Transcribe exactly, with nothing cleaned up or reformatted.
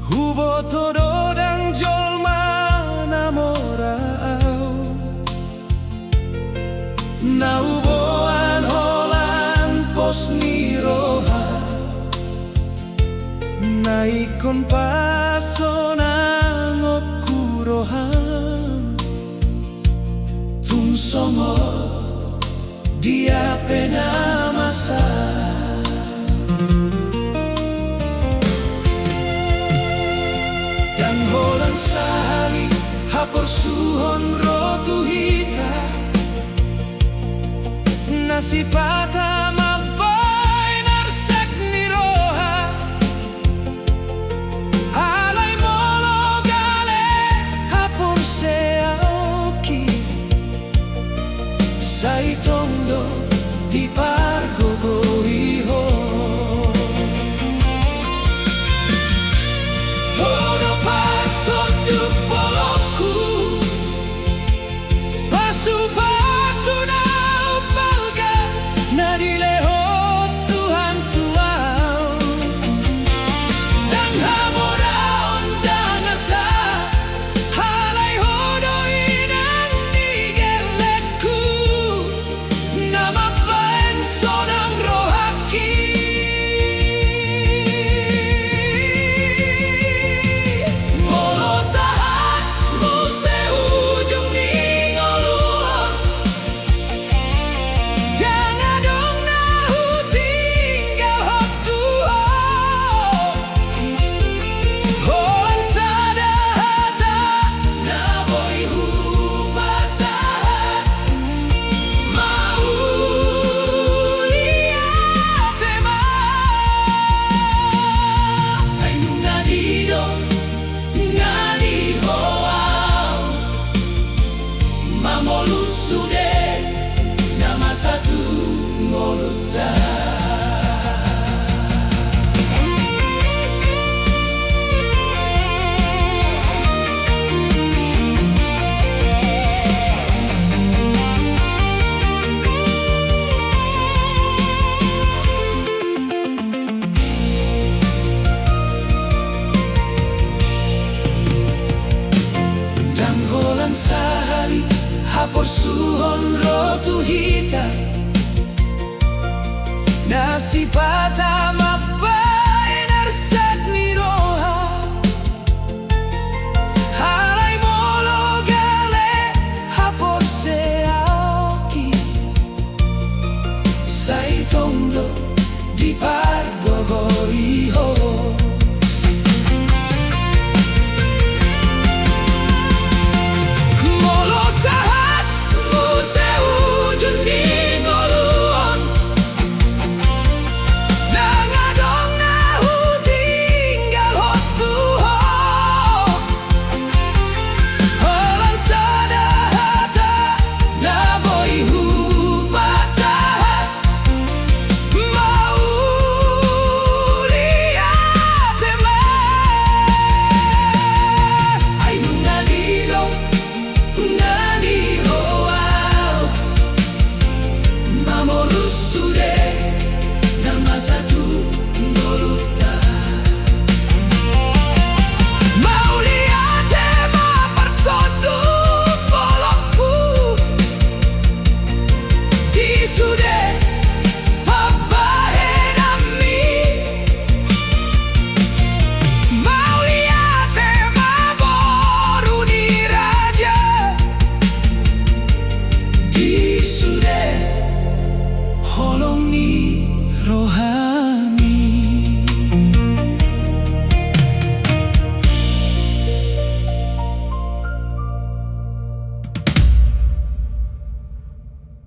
Huboto do ndang jolma na mora ahu, na huboan holan pos ni roha, na ingkon pasonangonku roham, tung songon dia pe na masa. Ndang holan sahali haporsuhon ro tu hita, na sipata mambahen arsik ni roha. Alai molo gale haporseaonki, sai tong do dipargogoi ho. Ho do parsonduk bolongku, pasupasu na umbalga na dilehon Tuhan tu ahu. Ndang hamoraon, ndang arta, alai Ho do inang ni gellengku, na mambahen sonang rohangki. Molo sahat muse ujung ni ngolu on, ndang adong na hutinggalhon tu ho. Holan sada hata na boi hupasahat: Mauliate ma. Ai nunga didok nang di ho ahu, mamolus sude na masa tu ngolunta. Ndang holan sahali haporsuhon ro tu hita, na sipata mambahen arsik ni roha. Alai molo gale haporseaonki, sai tong do dipargogoi ho. Molo sahat muse ujung ni ngolu on, ndang adong na hutinggalhon tu ho. Holan sada hata na boi hupasahat: Mauliate ma. Ai nunga didok nang di ho ahu, mamolus sude na masa tu ngolunta. Mauliate ma parsonduk bolongku, di sude pambahenanmi. Mauliate ma boru ni raja, di sude holong ni roha.